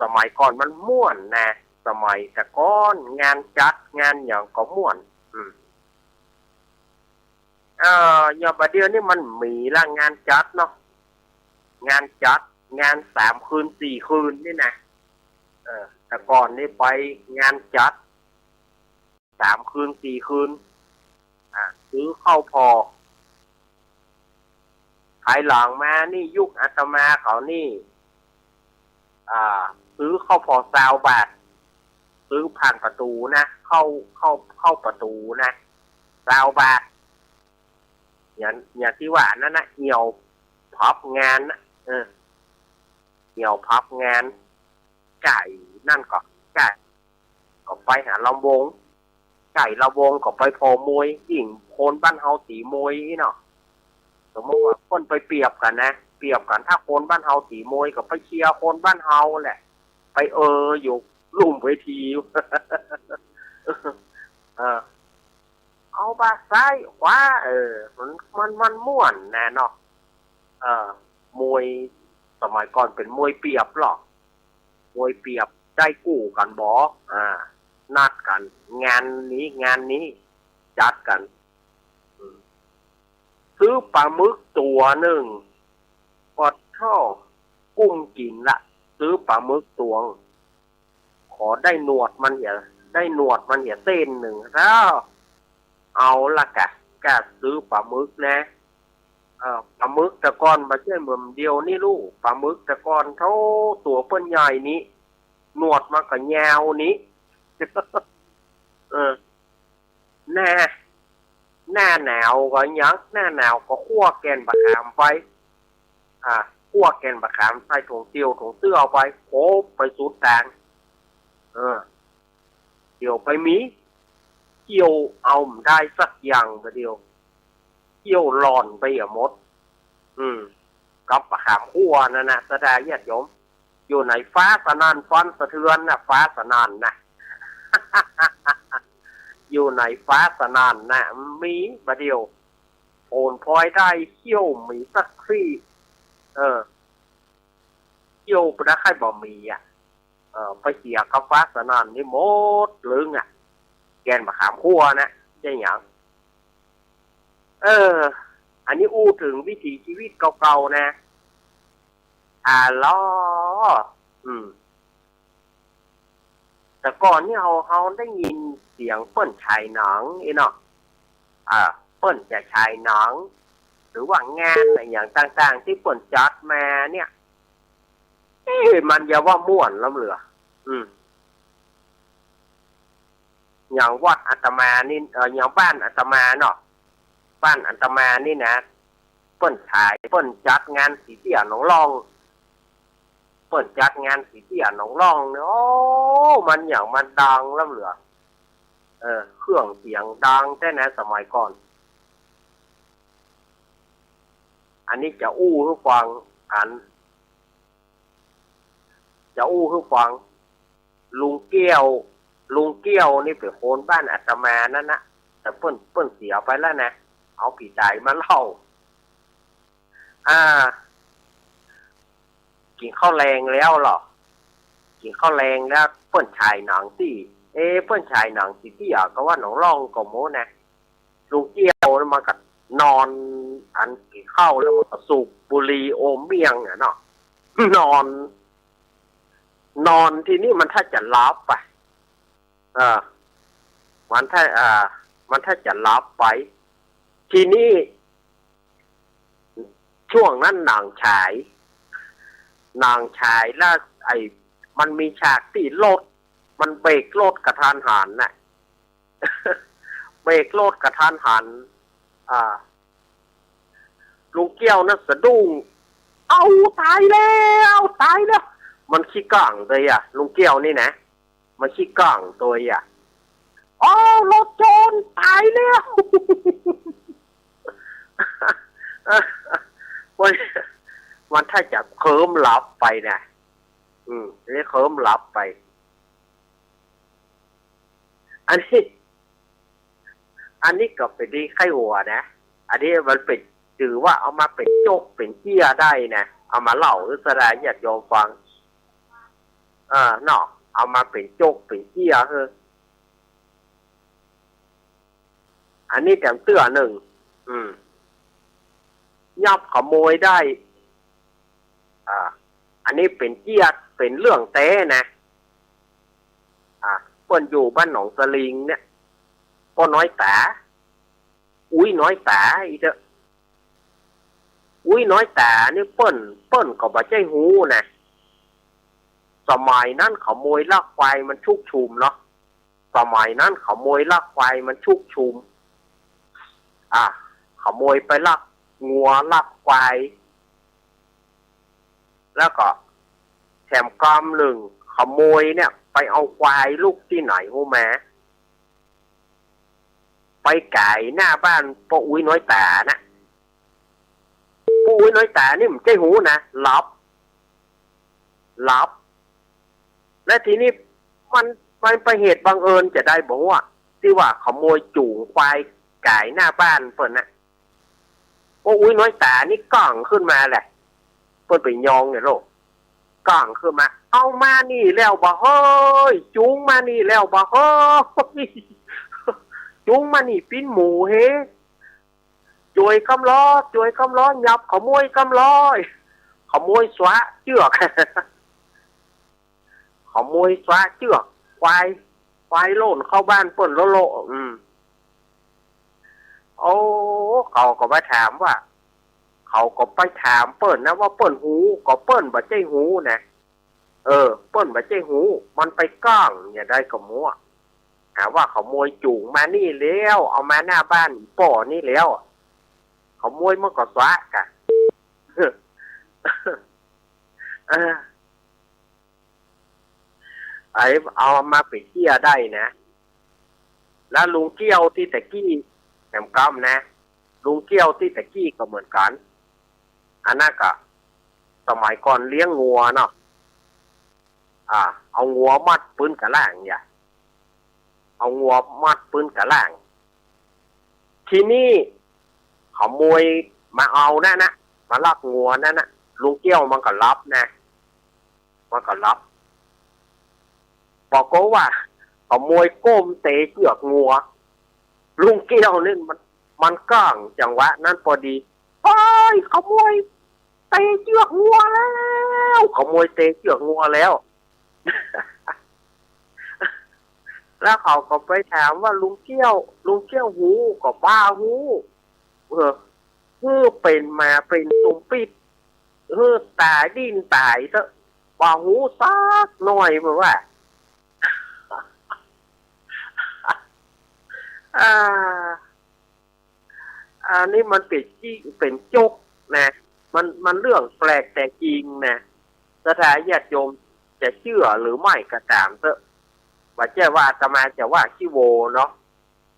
สมัยก่อนมันม่วนนะ สมัยแต่ก่อนงานจัดงานหยังก็ม่วน อืม เอ่อ อย่างบ่าเดี่ยวนี้มันมีละงานจัดเนาะ งานจัด งานสามคืนสี่คืนนี่นะ เออ แต่ก่อนนี่ไปงานจัด สามคืนสี่คืน อ่ะ ซื้อข้าวผ่อ ภายหลังมานี่ยุคอาตมาเขานี่ อ่า ซื้อข้าวผ่อซาวบาท ซื้อผ่านประตู๋นะ เข้า เข้า เข้าประตู๋นะ ซาวบาท อย่าง อย่างตี้ว่านั่นนะ เอี่ยวพับงานนะ เออ เอี่ยวพับงาน ใก้นั่นก็ ใก้ ก็ไปหาลำวง ใก้ลำวงก็ไปผ่อมวย ยิ่งคนบ้านเฮาตี๋มวยเนาะ สมมุติว่าเปิ้นไปเปรียบกั๋นนะ เปรียบกั๋น ถ้าคนบ้านเฮาตี๋มวยก็ไปเชียร์คนบ้านเฮาแหละ ไปเอออยู่ลุ่มเวที เออ เอาบ่าซ้ายขวา เออ มัน มัน มันม่วนแน่เนาะ เออ มวยสมัยก่อนเป๋นมวยเปรียบลอ มวยเปรียบ ได้กู้กั๋นบ่ อ่า นัดกั๋น งานนี้ งานนี้ จัดกั๋น อืม ซื้อป๋าหมึกตั๋วนึ่ง ปอดโธ่ กุ้มกิ๋นละ ซื้อป๋าหมึกตั๋ว ขอได้หนวดมันเหีย ได้หนวดมันเหียเส้นนึ่ง แล้ว เอาละกะ กะซื้อป๋าหมึกนะ เออ ป๋าหมึกแต่ก่อนบ่ใจ้เหมือนเดี่ยวนี้ลูก ป๋าหมึกแต่ก่อนโธ่ ตั๋วเปิ้นใหญ่นี้ หนวดมันก็ยาวนี้ เออ หน้า หน้าหนาวก็หยัง หน้าหนาวก็คั่วแก่นบ่าขามไป อ่า คั่วแก่นบ่าขามใส่ถุงเตียวถุงเตื้อเอาไป โผไปสุดตาง เออ เดี๋ยวไปมี เกี่ยวเอาบ่ได้สักอย่างบ่าเดี่ยว เกี่ยวหล่อนไปอะหมด อืม กับบ่าขามคั่วนั่นนะ ศรัทธาญาติโยม อยู่ไหนฟ้าสนั่นฟันสะเทือนนะ ฟ้าสนั่นนะ อยู่ไหนฟ้าสนั่นนะ มีบ่าเดี่ยว ผลพลอยได้เกี่ยวมีสักที เออ เกี่ยวบ่ได้ใค่บ่มีอะ เออ ไปเสียกับฟ้าสนั่นนี่หมดลึงอะ แก่นมะขามขั้วนะ ใจ้หยัง เออ อันนี้อู้เถิงวิถีชีวิตเก่าๆ นะ อ่า ลอ อืม แต่ก่อนนี่เฮา เฮาได้ยินเสียงเปิ้นฉายหนัง อี้เนาะ อ่า เปิ้นจะฉายหนัง หรือว่างานอะหยังต่างๆ ตี้เปิ้นจัดมาเนี่ย เอ๊ะ มันจะว่าม่วนล้ำเหลือ อืม อย่างวัดอาตมานี่ เอ่อ อย่างบ้านอาตมาเนาะ บ้านอาตมานี่นะ เปิ้นฉาย เปิ้นจัดงานสีเตี้ยหนองล่อง เปิ้นจัดงานสีเตี้ยหนองล่องเนี่ย โอ้ มันอย่างมันดังล้ำเหลือ เออ เครื่องเสียงดังแต๊นะ สมัยก่อน อันนี้จะอู้หื้อฟัง อัน จะอู้หื้อฟัง ลุงเกี้ยว ลุงเกี้ยวนี่เป๋นคนบ้านอาตมานั้นนะ แต่เปิ้น เปิ้นเสียไปแล้วนะ เอาผีต๋ายมาเล่า อ่า กิ๋นข้าวแลงแล้วเหรอ กิ๋นข้าวแลงแล้ว เปิ้นฉายหนังตี้ เอ๊ะ เปิ้นฉายหนังสีเตี้ย ก็ว่าหนองล่องก็โม้นะ ลุงเกี้ยวมันก็นอน อันกิ๋นข้าวแล้วมันก็สูบบุหรี่อมเมี่ยงอะเนาะ นอน นอนทีนี้มันถ้าจะหลับไป เออ มันถ้า เออ มันถ้าจะหลับไป ทีนี้ ช่วงนั้นหนังฉาย หนังฉายแล้ว ไอ้ มันมีฉากตี้รถ มันเบรกรถกะทันหันน่ะ เบรกรถกะทันหัน อ่า ลุงเกี้ยวนั้นสะดุ้ง เอ้า ต๋ายแล้ว ต๋ายแล้ว มันขี้กั๋งโตยอะ ลุงเกี้ยวนี่นะ มันขี้กั๋งโตยอะ อ้าว รถจน ต๋ายแล้ว มัน มันถ้าจะเคิ้มหลับไปนะ อืม นี่เคิ้มหลับไป อันนี้ อันนี้ก็เป๋นดีใค่หัวนะ อันนี้มันเป๋น ถือว่าเอามาเป๋นโจ๊กเป๋นเจี้ยได้นะ เอามาเล่าหื้อสดาญาติโยมฟัง เออ เนาะ เอามาเป๋นโจ๊กเป๋นเจี้ย เออ อันนี้แถมเตื้อนึ่ง อืม ยับขโมยได้ อ่า อันนี้เป๋นเจี้ย เป๋นเรื่องแต๊นะ อ่า เปิ้นอยู่บ้านหนองสลิงเนี่ย ป้อน้อยต๋า อุ๊ยน้อยต๋า อี้เต๊อะ อุ๊ยน้อยต๋านี่เปิ้น เปิ้นก็บ่ใจ้ฮู้นะ สมัยนั้นขโมยลักควายมันชุกชุมเนาะ สมัยนั้นขโมยลักควายมันชุกชุม อ่ะ ขโมยไปลักงัวลักควาย แล้วก็แถมกำนึ่ง ขโมยเนี่ยไปเอาควายลูกตี้ไหนฮู้แหม ไปก๋ายหน้าบ้านป้ออุ๊ยน้อยต๋านะ ป้ออุ๊ยน้อยต๋านี่บ่ใจ้ฮู้นะ หลับ หลับ และทีนี้มัน มันเป๋นเหตุบังเอิญจะใดบ่ฮู้อะ ตี้ว่าขโมยจู๋งควายก๋ายหน้าบ้านเปิ้นนะ ป้ออุ๊ยน้อยต๋านี่ก้องขึ้นมาแหละ เปิ้นเป๋นยองเนี่ยโลก ก้องขึ้นมา เอามานี่แล้วบ่เฮ้ย จู๋งมานี่แล้วบ่เฮ้ย จู๋งมานี่ปิ้นหมู่เฮ จ้วยกำลอ จ้วยกำลอ ยับขโมยกำลอ ขโมยสวะเจื้อก ขโมยสวะเจื้อกควาย ควายโล่นเข้าบ้านเปิ้นโล่ๆ อืม โอ้ เขาก็ไปถามว่า เขาก็ไปถามเปิ้นนะว่าเปิ้นฮู้ ก็เปิ้นบ่ใจ้ฮู้นะ เออ เปิ้นบ่ใจ้ฮู้ มันไปก้องอย่างใดก็บ่ฮู้ หาว่าขโมยจู๋งมานี่แล้ว เอามาหน้าบ้านอีป้อนี่แล้ว ขโมยมันก็สวะกะ เออ ไอ้เอามาเป๋นเจี้ยได้นะ แล้วลุงเกี้ยวตี้ตะกี้ แหมกำนะ ลุงเกี้ยวตี้ตะกี้ก็เหมือนกั๋น อันนั้นก็สมัยก่อนเลี้ยงงัวเนาะ อ่า เอางัวมัดปื๊นกะล่างอย่า เอางัวมัดปื๊นกะล่าง ทีนี้ขโมยมาเอานั่นนะ มาลักงัวนั่นนะ ลุงเกี้ยวมันก็หลับนะ มันก็หลับ ากฏว่าขโมยก้มเตะเจื้อกงัว ลุงเกี้ยวนี่มัน มันก้างจังหวะนั้นปอดี "เฮ้ย ขโมยเตะเจื้อกงัวแล้ว ขโมยเตะเจื้อกงัวแล้ว" แล้วเขาก็ไปถามว่า "ลุงเกี้ยว ลุงเกี้ยวฮู้ก่อ บ่ฮู้ เออ หื้อเป๋นหมาเป๋นตุ่มปิ๊ด หื้อต๋ายดิ้นต๋ายเต๊อะ บ่ฮู้สักหน้อย" เปิ้นว่า อ่า อันนี้มันเป๋นจิ๊ เป๋นโจ๊กนะ มัน มันเรื่องแปลกแต่จริงนะ ศรัทธาญาติโยมจะเจื้อหรือไม่ก็ต๋ามเต๊อะ บ่ใจ้ว่าอาตมาจะว่าขี้โวเนาะ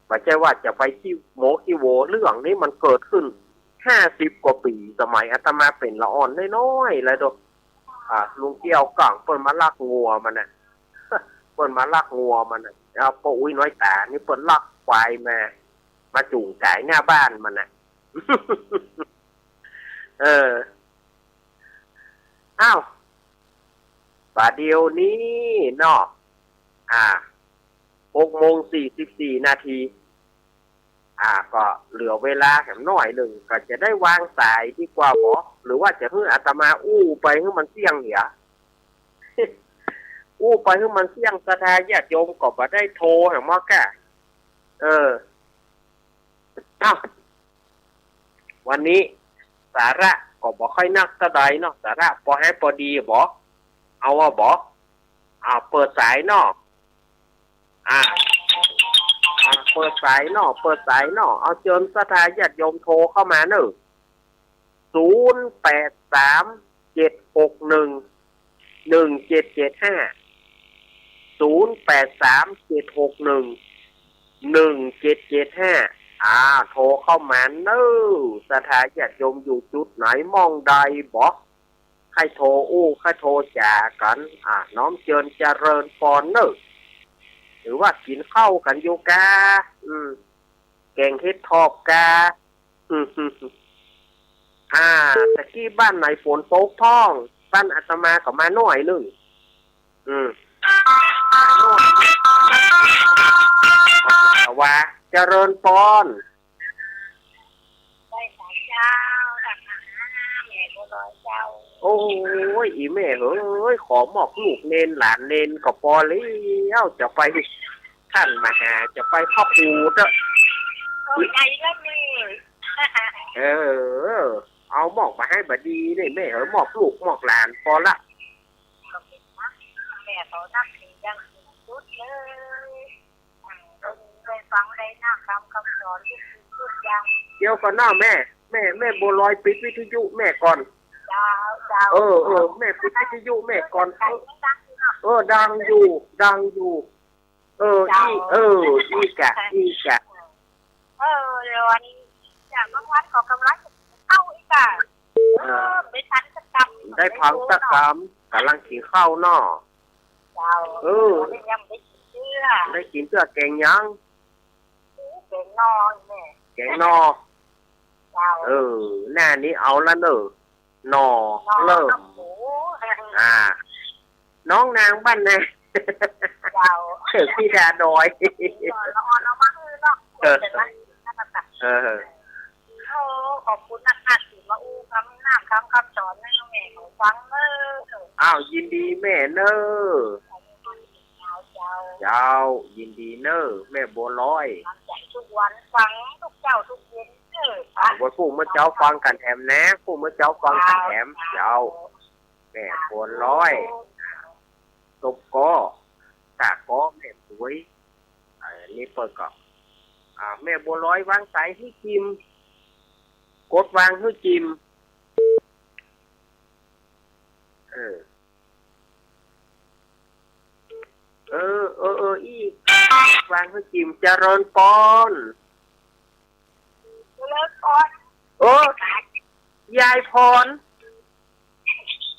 บ่ใจ้ว่าจะไปขี้โมขี้โว เรื่องนี้มันเกิดขึ้นห้าสิบกว่าปี๋ สมัยอาตมาเป๋นละอ่อนน้อยๆ แล้วโด อ่า ลุงเกี้ยวก้างเปิ้นมาลักงัวมันน่ะ เปิ้นมาลักงัวมันน่ะ แล้วป้ออุ๊ยน้อยต๋านี่เปิ้นลักควายมา มาจูงก๋ายหน้าบ้านมันน่ะ เออ อ้าว บ่าเดี่ยวนี้เนาะ อ่า หกโมงสี่สิบสี่นาที อ่า ก็เหลือเวลาแหมหน้อยนึ่ง ก็จะได้วางสายดีกว่าบ่ หรือว่าจะหื้ออาตมาอู้ไปหื้อมันเสี้ยงเหีย อู้ไปหื้อมันเสี้ยง ศรัทธาญาติโยมก็บ่ได้โทรแหมมอกะ เออ อ้าว วันนี้สาระก็บ่ค่อยนักเต้าใดเนาะ สาระปอหันปอดีบ่ เอาอะบ่ อ่า เปิดสายเนาะ อ่า อ่า เปิดสายเนาะ เปิดสายเนาะ เอาเจิญศรัทธาญาติโยมโทรเข้ามาเนาะ ศูนย์แปดสาม เจ็ดหกหนึ่ง หนึ่งเจ็ดเจ็ดห้า ศูนย์แปดสาม เจ็ดหกหนึ่ง หนึ่งเจ็ดเจ็ดห้า อ่า โทรเข้ามาเนาะ ศรัทธาญาติโยมอยู่จุดไหนหม้องใดบ่ ใค่โทรอู้ ใค่โทรจ๋ากั๋น อ่า น้อมเจิญเจริญปอนเนาะ หรือว่ากิ๋นข้าวกั๋นอยู่กา อืม แกงเห็ดถอบกา อ่า ตะกี้บ้านไหนฝนตกพ่อง บ้านอาตมาก็มาหน้อยนึ่ง อืม แต่ว่าเจริญปอน ไหว้สาเจ้า ตักอาหาร แม่บัวลอยเจ้า โอ้ย อีแม่เอ๋ย ขอหมอกลูกเณรหลานเณรก็ปอแล้ว จะไปท่านมหา จะไปพระครูเต๊อะ เออ ใหญ่แล้วนี่ เออ เอาหมอกมาหื้อบ่ดีนี่แม่เอ๋ย หมอกลูกหมอกหลานปอละ แม่เขานับถืออย่างสุดเลย ได้ฟังได้น้อมตามคำสอนทุกสิ่งทุกอย่าง เดี๋ยวก่อนเนาะแม่ แม่ แม่บัวลอยปิดวิทยุแม่ก่อน เจ้า เจ้า เออ เออ แม่ปิดวิทยุแม่ก่อน เออ เออ ดังอยู่ ดังอยู่ เออ เจ้า อี้ เออ อี้กะ อี้กะ เออ เดี๋ยวอันนี้ อย่างบางวันก็กำลังเข้าอีกอะ เออ เออ ไม่ทันสักกำ ได้พังสักกำ กำลังกิ๋นข้าวเนาะ เจ้า เออ ยังได้กิ๋นเตื้อ ได้กิ๋นเตื้อ แกงหยัง แกงหน่อแม่ แกงหน่อ เจ้า เออ หน้านี้เอาละเน่อ หน่อ หน่อ เริ่ม กับหมู อ่า น้องนางบ้านนา เจ้า เออ ธิดาดอย เจ้า ละอ่อนเอามาหื้อเนาะ เออ เดี๋ยวนะ นั่นน่ะจ้ะ เออ โอ้ ขอบคุณนะคะ ตี้มาอู้กำน้อมตามคำสอนหื้อแม่เขาฟังเน่อ อ้าว ยินดีแม่เน่อ เจ้า เจ้า ยินดีเน่อ แม่บัวลอย ฟังทุกวัน ฟังทุกเจ๊าทุกเย็นเน่อ อ่า วันพูดเมื่อเจ๊าฟังกั๋นแถมนะ พูดเมื่อเจ๊าฟังกั๋นแถม เจ้า เจ้า แม่บัวลอย ตบก้อ ตาก้อ แม่สวย อ่า นี่เปิ้นก็ อ่า แม่บัวลอยวางสายหื้อจิม กดวางหื้อจิม เออ เออ เออ เออ อี้ วางหื้อจิม เจริญปอน เจริญปอน โอ้ ยายพร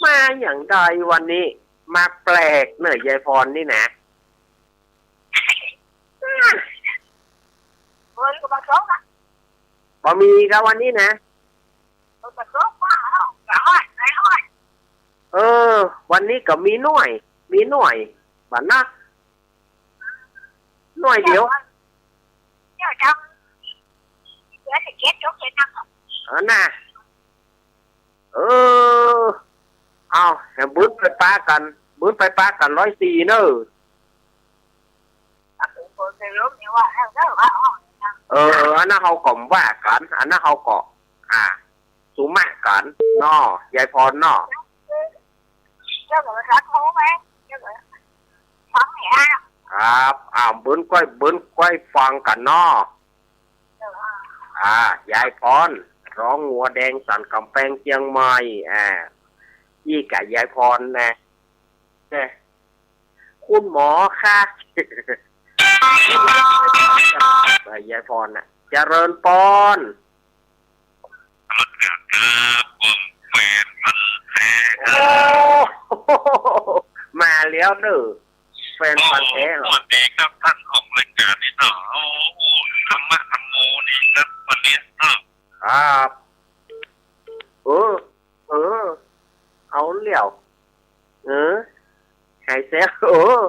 มาอย่างใดวันนี้ มาแปลกเน่อย ยายพรนี่นะ เออ ก็มาสองอ่ะ บ่มีก็วันนี้นะ เออ ก็สองว่าเนาะ ก็อ้อย ไอ้อ้อย เออ วันนี้ก็มีหน้อย มีหน้อย บ่านะ หน้อยเดียว เดี๋ยวจำ เหลือสิบเจ็ด ยกเจ็ดนะ เออ น่ะ เออ เอา หื้อบึ้นไปปะกั๋น บึ้นไปปะกั๋นร้อยสี่เน่อ เออ อันนั้นเฮาก็บ่ว่ากั๋น อันนั้นเฮาก็ อ่า สุมะกั๋นเนาะ ยายพรเนาะ ครับ อ่า บึ้นก้อย บึ้นก้อยฟังกั๋นเนาะ อ่า ยายพร ร้องงัวแดงสันก๋ำแปงเจียงใหม่ อ่า อี้กะยายพรนะ เนี่ย คุณหมอคะ ยายพรน่ะ เจริญปอน ครับ ผมแฟนพันธุ์แท้ครับ โอ้ มาแล้วเน่อ แฟนพันธุ์แท้เหรอ โอ้ สวัสดีครับท่านออกรายการนี่เนาะ โอ้ ธรรมะธรรมโมนี่ครับ วันนี้เนาะ ครับ เออ เออ เอาแล้ว เออ หายแซว เออ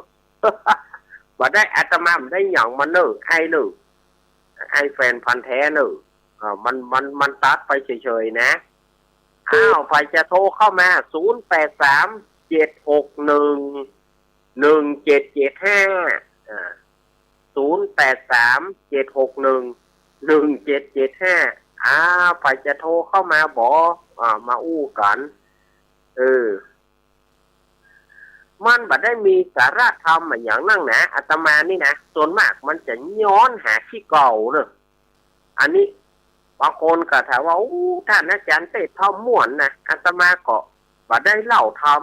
บ่ได้ อาตมาบ่ได้หยังมาเน่อ ไอ้เน่อ ไอ้แฟนพันธุ์แท้เน่อ อ่า มัน มัน มันตัดไปเฉยๆ นะ อ้าว ใผจะโทรเข้ามา ศูนย์แปดสาม เจ็ดหกหนึ่ง หนึ่งเจ็ดเจ็ดห้า อ่า ศูนย์แปดสาม เจ็ดหกหนึ่ง หนึ่งเจ็ดเจ็ดห้า อ่า ใผจะโทรเข้ามาบ่ อ่า มาอู้กั๋น เออ มันบ่ได้มีสาระธรรมอะหยังนักหนา อาตมานี่นะ ส่วนมากมันจะย้อนหาขี้เก่าเน่อ อันนี้ บางคนก็ถามว่า โอ้ ท่านอาจารย์เตศน์ธรรมม่วนนะ อาตมาก็บ่ได้เล่าธรรม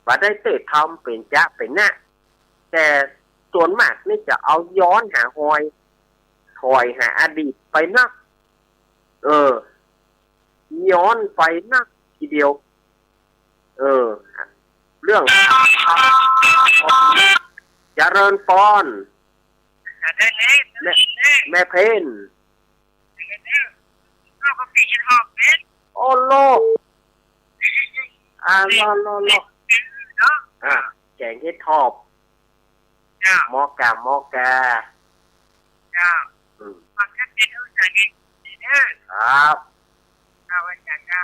บ่ได้เตศน์ธรรมเป๋นจ๊ะเป๋นนะ แต่ส่วนมากนี่จะเอาย้อนหารอย ถอยหาอดีตไปนัก เออ ย้อนไปนักทีเดียว เออ เรื่อง เจริญปอน แม่ แม่เพ็ญ โอ้โล อ่า โล โล โล อ่า แก๋งเห็ดถอบ เจ้า เหมาะก่า เหมาะก่า เจ้า อืม ฟังชัดเจนเข้าใจดีเด้อ ครับ เจ้า อาจารย์เจ้า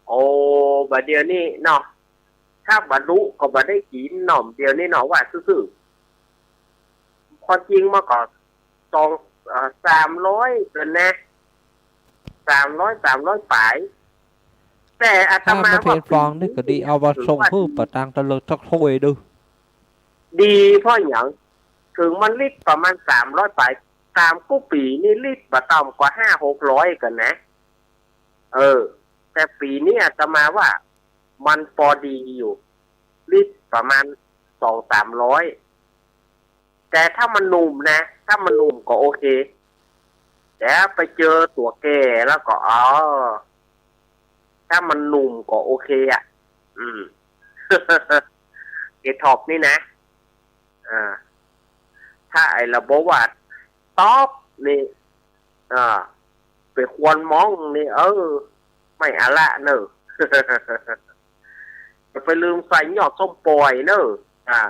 โอ้ บ่าเดี่ยวนี้เนาะ ถ้าบ่าลุก็บ่ได้กิ๋นเนาะ เดี่ยวนี้เนาะ ว่าซื่อๆ ความจริงมันก็ สอง เอ่อ สามร้อย เดี๋ยวนะ สามร้อย สามร้อยป๋าย แต่อาตมา ถ้าบ่า บ่า เห็นฟองนี่ก็ดี เอามาส่งหื้อป้าตางตะเลิดสักถ้วยดู ดี เพราะหยัง เถิงมันลิตรประมาณ สามร้อยป๋าย ต๋ามกู้ปี๋นี่ลิตรบ่ต่ำกว่า ห้าหกร้อย กั๋นนะ เออ แต่ปี๋นี้อาตมาว่ามันปอดีอยู่ ลิตรประมาณ สองสามร้อย แต่ถ้ามันหนุ่มนะ ถ้ามันหนุ่มก็โอเค แต่ไปเจอตั๋วแก่แล้วก็ เออ ถ้ามันหนุ่มก็โอเคอะ อืม เห็ดถอบนี่นะ อ่า ถ้าไอ้ระบบว่าต๊อบนี่ อ่า ไปควรมองนี่ เออ ไม่เอาละเน่อ อย่าไปลืมใส่ยอดส้มป่อยเน่อ อ่า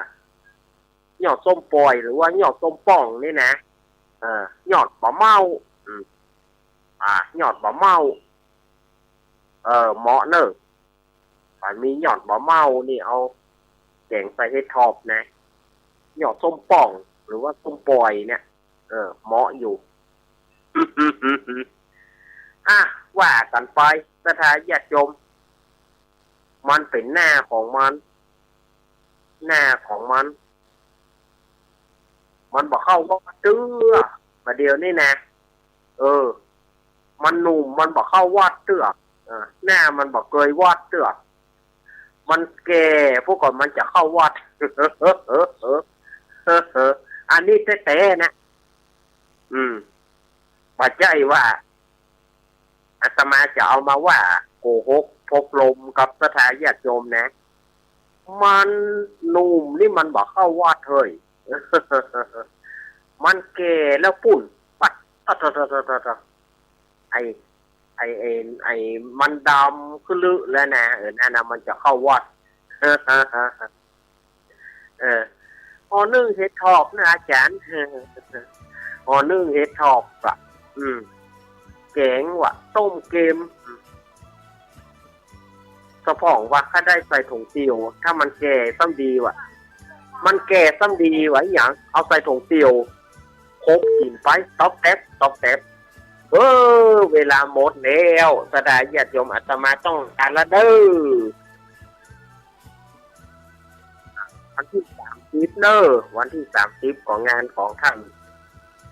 ยอดส้มป่อยหรือว่ายอดส้มป่องนี่นะ เออ ยอดบ่าเม้า อืม อ่า ยอดบ่าเม้า เออ เหมาะเน่อ ถ้ามียอดบ่าเม้านี่เอาแก๋งใส่เห็ดถอบนะ ยอดส้มป่องหรือว่าส้มป่อยเนี่ย เออ เหมาะอยู่ อ่ะ ว่ากั๋นไป ศรัทธาญาติโยม มันเป๋นหน้าของมัน หน้าของมัน มันบ่เข้าวัดเตื้อ บ่าเดี่ยวนี้นะ เออ มันหนุ่ม มันบ่เข้าวัดเตื้อ เออ หน้ามันบ่เกยวัดเตื้อ มันแก่ พวกก่อนมันจะเข้าวัด อันนี้แต๊ๆ นะ อืม บ่ใจ้ว่า อาตมาจะเอามาว่าโกหกพกลมกับศรัทธาญาติโยมนะ มันหนุ่มนี่มันบ่เข้าวัดเฮ้ย มันแก่แล้วปุ้น ปัด ตะ ตะ ตะ ตะ ตะ ไอ้ ไอ้ ไอ้ ไอ้มันดำขึ้นลึกแล้วนะ เออ นั่นนะมันจะเข้าวัด เออ หอนึ่งเห็ดถอบนะอาจ๋ารย์ หอนึ่งเห็ดถอบอะ อืม แก๋งวะ ต้มเกม อืม สะพ่องว่าข้าได้ใส่ถุงเตียว ถ้ามันแก่ซ้ำดีวะ มันแก่ซ้ำดีวะ อิหยัง เอาใส่ถุงเตียว คบกิ๋นไป ต๊อบแต๊บ ต๊อบแต๊บ เออ เวลาหมดแล้ว ศรัทธาญาติโยม อาตมาต้องลาละเด้อ วันตี้สามสิบเน้อ วันตี้สามสิบของงานของท่าน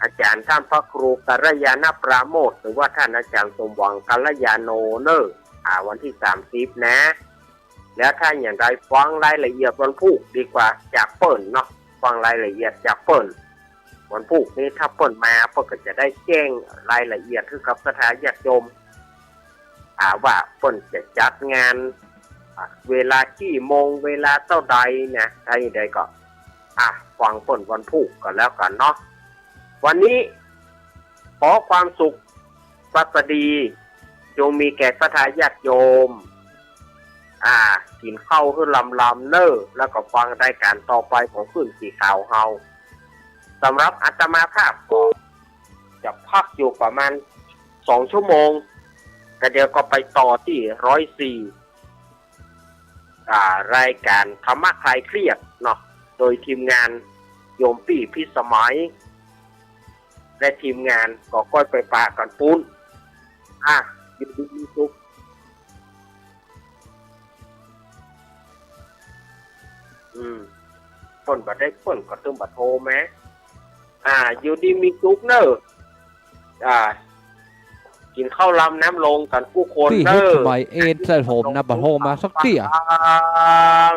อาจ๋ารย์ ท่านพระครูกัลยาณปราโมทย์ หรือว่าท่านอาจ๋ารย์สมหวังกัลยาโณเน้อ อ่า วันตี้สามสิบนะ แล้วถ้าอย่างใดฟังรายละเอียดวันพูกดีกว่า จากเปิ้นเนาะ ฟังรายละเอียดจากเปิ้น วันพูกนี้ถ้าเปิ้นมาเปิ้นก็จะได้แจ้งรายละเอียดหื้อกับศรัทธาญาติโยม อ่า ว่าเปิ้นจะจัดงาน อ่า เวลากี่โมง เวลาเต้าใดนะ ถ้าอย่างใดก็ อ่ะ ฟังเปิ้นวันพูกก็แล้วกั๋นเนาะ วันนี้ขอความสุขสวัสดี จงมีแก่ศรัทธาญาติโยม อ่า กิ๋นข้าวหื้อลำๆ เน้อ แล้วก็ฟังรายการต่อไปของคลื่นสีขาวเฮา สำหรับอาตมาภาพก็จะพักอยู่ประมาณสองชั่วโมง แต่เดี๋ยวก็ไปต่อตี้ร้อยสี่ อ่า รายการธรรมะคลายเครียดเนาะ โดยทีมงานโยมปี้พิสมัย และทีมงานก็ก้อยไปปะกั๋นปู๊น อ่ะ อยู่ดีมีสุข อืม เปิ้นบ่ได้ เปิ้นก็ตึงบ่โทรมา อ่า อยู่ดีมีสุขเน้อ อ่า กิ๋นข้าวลำน้ำลงกั๋นกู้คนเน้อ ปี้เฮ็ดสบายเอนใส่ผมนะ บ่โทรมาสักเตื้อ ฟัง